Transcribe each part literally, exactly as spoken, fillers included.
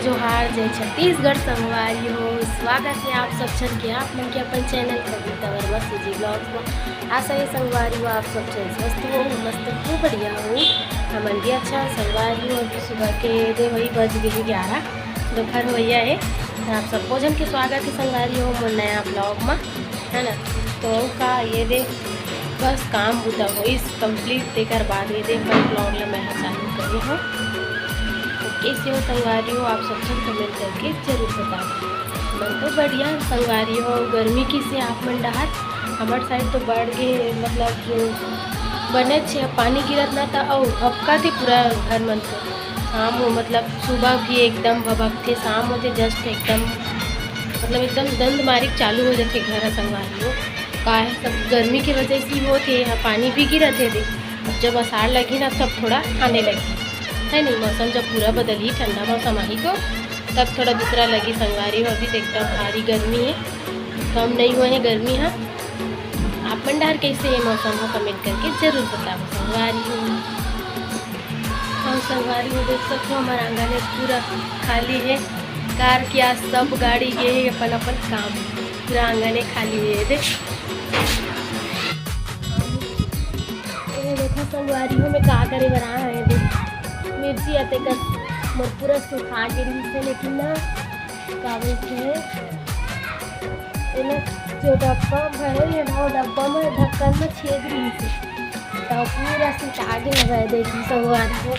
जोहार, जय छत्तीसगढ़ संगवारी हो। स्वागत हे आप सब झन के, आप मन के अपन चैनल कविता वर्मा सीजी ब्लॉग्स में। आशा हे संगवारी हो, आप सब झन स्वस्थ हो, मस्त हो, बढ़िया हो। हमन भी अच्छा संगवारी हो। अभी सुबह के दे वही बज गए ग्यारह, दोपहर होइया हे। तो आप सबो झन के स्वागत हे संगवारी हो मोर नया ब्लॉग में, है ना। तो का ये दे बस काम बुता होइस कंप्लीट, तेकर बाद ये दे अपन ब्लॉग ला मैं ह चालू करे हूँ। तो कैसे हो संगवारी हो, आप सब झन कमेंट करके जरूर बताओ। मन तो बढ़िया संगवारी हो। गर्मी किसे आप मन डहार? हमर साइड तो बढ़ गए, मतलब जो बने छे पानी गिरत ना था, अउ भपका थे पूरा घर मन को। शाम हो, मतलब सुबह भी एकदम भभकथे, शाम होथे जस्ट एकदम, मतलब एकदम दंद मारिक चालू हो जाथे घर ह संगवारी हो। काहे सब गर्मी के वजह से ही होथे, यहाँ पानी भी गिरत हे दे। अब जब अषाढ़ लगही ना तब थोड़ा आने लगही, है नहीं? मौसम जब पूरा बदलही, ठंडा मौसम आही तो तब थोड़ा दूसरा लगही संगवारी हो। अभी तो एकदम भारी गर्मी है, कम नहीं हुआ है गर्मी। हाँ, आप मन डहार कैसे ये मौसम हो कमेंट करके जरूर बताओ संगवारी हो। और संगवारी हो देख सकते हो हमारा आंगन है पूरा खाली है, कार की आज सब गाड़ी गए है अपन अपन काम, पूरा आंगन है खाली है। देख ये देखो संगवारी हो मैं का करे बना है, देख मिर्ची आते कर मोर पूरा सुखा के रही से, लेकिन ना का बोलते हैं एला जो डब्बा भरे ये वो डब्बा में ढक्कन में छेद रही से, तो पूरा सुखा के लगा देखी संगवारी हो।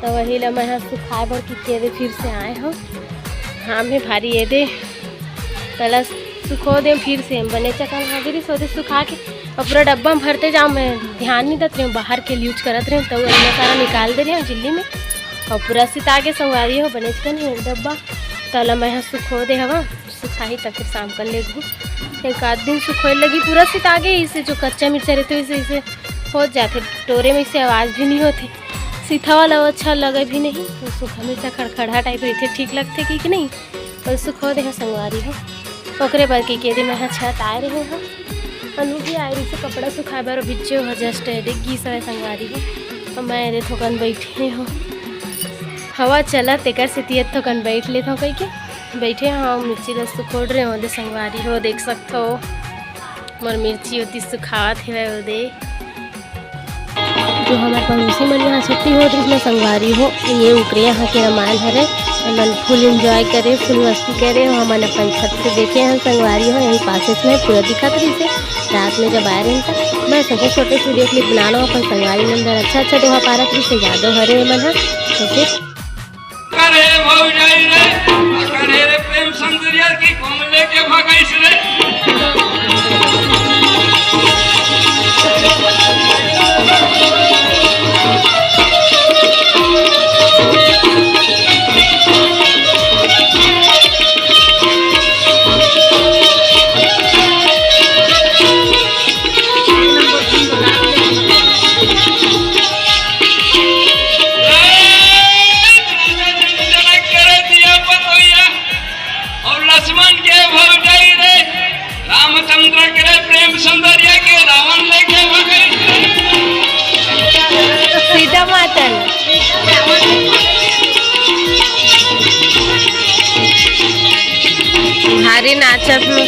तो वही ला मैं ह सुखाए बर की के दे फिर से आए हो। हाँ मैं भारी ये दे तला सुखो दे फिर से बने चकन हाजिरी सोते सुखा के और पूरा डब्बा में भरते जाओ। मैं ध्यान नहीं देते रहे, बाहर के यूज करत रहे, तो इतना सारा निकाल दे रहे हैं जिल्ली में और पूरा सिता के संगवारी हो बने चकन है डब्बा। तला मैं ह सुखो दे हवा, सुखाही तब फिर शाम कर लेगू। एक आध दिन सुखोए लगी पूरा सिता गे, इसे जो कच्चा मिर्चा रहते इसे इसे हो जाते टोरे में, इसे आवाज़ भी नहीं होती। सीधा वाला वो अच्छा लगे भी नहीं, तो सूखा मिर्चा खड़खड़ा टाइप रहते ठीक लगते कि, कि नहीं। और सुखो दे संगवारी हो, ओकरे बर की के दे मैं ह छत आए रहे हो। अनु भी आए रही से कपड़ा सुखाए बर, बिच्चे हो जस्ट डिग्गी सवे संगवारी हो। तो मैं रे थोकन बैठे हो, हवा चला तेकर से तियत थोकन बैठ लेत हो कह के बैठे हो। मिर्ची ला सुखोड़ रहे हो दे संगवारी हो, देख सकते हो मोर मिर्ची होती सुखावत हेवय ओदे। जो हमर पड़ोसी मन यहाँ छुट्टी होत रहिस ना संगवारी हो, ये उकरे यहाँ के रामायण हरे। हमन फुल एंजॉय करे, फुल मस्ती करे, हमन अपन छत से देखे हन संगवारी हो, यही पासेस में पूरा दिखत रहिस हे। रात में जब आए रहिन त मैं सबसे छोटे वीडियो क्लिप बनाना अपन संगवारी मन बर अच्छा अच्छा दोहा पारत रहिस हे, यादव हरे मन ह। तो फिर करे भौजाई रे, करे रे प्रेम सुंदरिया की घूम लेके भगाइस रे। और लक्ष्मण के भौजाई रे, रामचंद्र के प्रेम सुंदरिया के रावण लेके भगई। सीता माता ने भारी नाचत में।